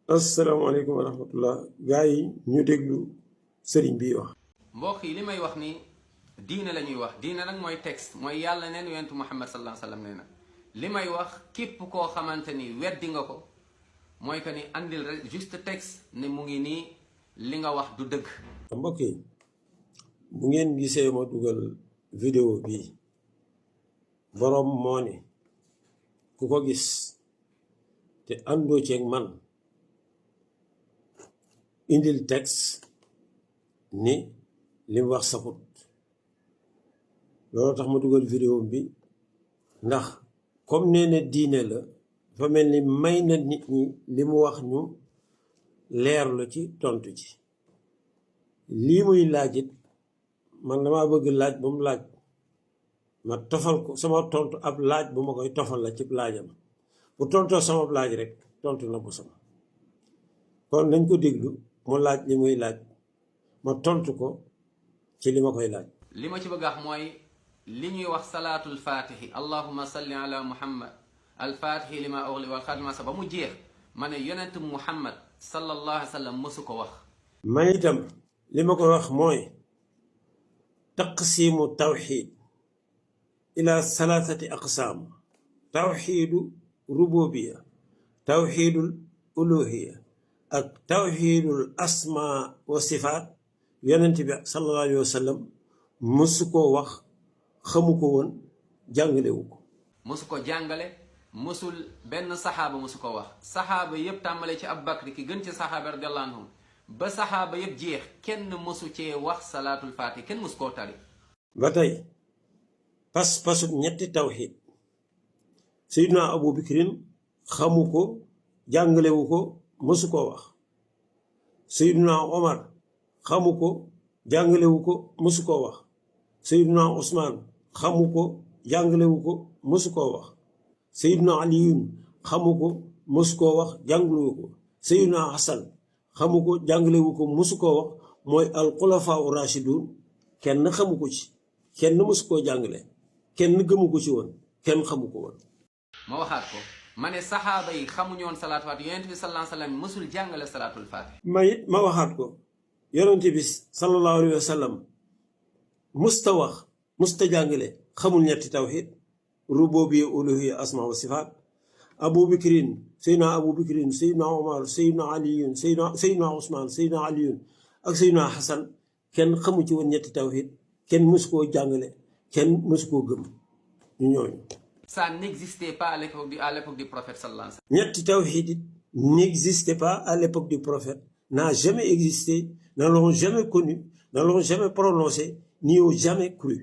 asalaamaaleykum wa rahmatullah gaa yi ñu déglu sëriñ bi wax. mbokk yi li may wax ni diine la ñuy wax diine nag mooy texte mooy yàlla neen yonentu Muhammad sallallahu alayhi wa sallam nee na li may wax képp koo xamante ni weddi nga ko mooy que ni andil rek juste texte ne mu ngi nii li nga wax du dëgg. mbokk yi bu ngeen gisee ma dugal vidéo bi boroom moo ne ku ko gis te àndoo ceeg man indil texte ni li mu wax safut loolu tax ma dugal vidéo bi ndax comme nee na diine la dafa mel ni may na nit ñi li mu wax ñu leerlu ci tontu ci lii muy laajit man dama bëgg laaj bu mu laaj ma tofal ko sama tontu ab laaj bu ma koy tofal la ci laajam bu tontoo sama laaj rek tontu na bu sama kon nañ ko déglu mu laaj li muy laaj ma tontu ko ci li ma koy laaj. li ma ci bëgg a wax mooy li ñuy wax salaatul faatihi allahumma salli ala muhammad al faatihi li ma ughli wal xaatimi sa ba mu jeex ma ne yonent muhammad sallallahu alayhi wa sallam mësu ko wax. man itam li ma koy wax mooy taqsimu tawxid ila salaasati aqsaam tawxidu rububiya tawxidul uluhiya ak tawxidul asma wa sifaat yonent bi sallallahu alayhi wa sallam mësu koo wax xamu ko woon jàngalewu ko. mësu ko jàngale mësul benn saxaaba mësu ko wax saxaaba yépp tàmbale ci Abubakar ki gën ci saxaaba radiyallahu anhum ba saxaaba yépp jeex kenn mësu cee wax salaatul faatih kenn mësu koo tari. ba tey pas-pasub ñetti tawxid Seydina Abu Bakrin xamu ko jàngalewu ko mësu koo wax Seydina Omar xamu ko jàngalewu ko mësu koo wax Seydina Ousmane xamu ko jàngalewu ko mësu koo wax Seydina Aliyun xamu ko mësu koo wax jàngalewu ko Seydina Hasan xamu ko jàngalewu ko mësu koo wax mooy alxulafaa u rashidun kenn xamu ko ci kenn mësu koo jàngale kenn gëmu ko ci woon kenn xamu ko woon. ma waxaat ko ma ne saxaaba yi xamuñu woon salaatul faatih yonent bi sallallahu alayhi wa sallam mësul jàngale salaatul faatih. ma waxaat ko yonent bi sallallahu alayhi wa sallam musta wax musta jàngale xamul ñetti tawxid rububiyya uluhiyya asma wa sifaat Abu Bakrin Seydina Abu Bakrin Seydina Omar Seydina Aliyun Seydina Ousmane Seydina Aliyun ak Seydina Hasan kenn xamu ci woon ñetti tawxid kenn mësu koo jàngale kenn mësu koo gëm ñu ñooñu. Ça n'existait pas à l'époque du prophète sallallahu alayhi wa sallam. ñetti tawxid it n'existait pas à l'époque du prophète n'a jamais existé ne l'ont jamais connu ne l'ont jamais prononcé ni ont jamais cru.